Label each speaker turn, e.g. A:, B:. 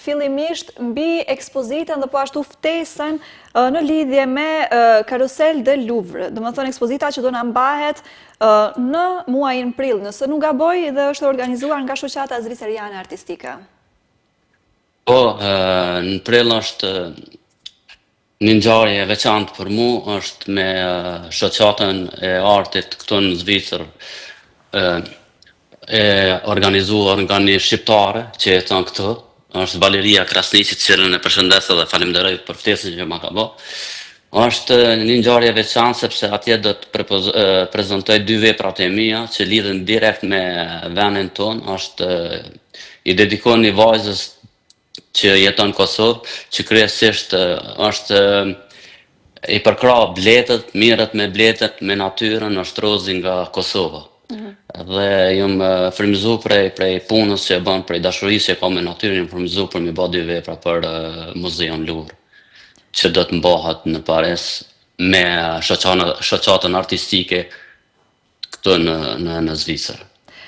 A: fillimisht mbi ekspozitën dhe po ashtu ftesën në lidhje me Carrousel du Louvre, domethënë ekspozita që do na mbahet në muajin prill, nëse nuk gaboj dhe është organizuar nga Shoqata Zviceriane Artistike.
B: Po, në prill është një ngjarje e veçantë për mu, është me shoqatën e artit këtu në Zvicër, e organizuar nga një shqiptare që jeton këtu, është Valeria Krasniqi, të cilën e përshëndes edhe falenderoj për ftesën që ma ka bo. Është një ngjarje e veçantë sepse atje do të prezantoj dy veprat e mia që lidhen direkt me vendin tonë, është i dedikohen një vajzës që jeton në Kosovë, që kryesisht është i përkrah bletët, mirret me bletët, me natyrën, është Rozi nga Kosova. Mm -hmm. Dhe jam frymëzu prej, prej punës që e bën, prej dashurisë që e ka me natyrën, jam frymëzu për me bë dy vepra për uh, muzeun Louvre, që do të mbahet në Paris me shoqatën artistike këtu në, në, në Zvicër.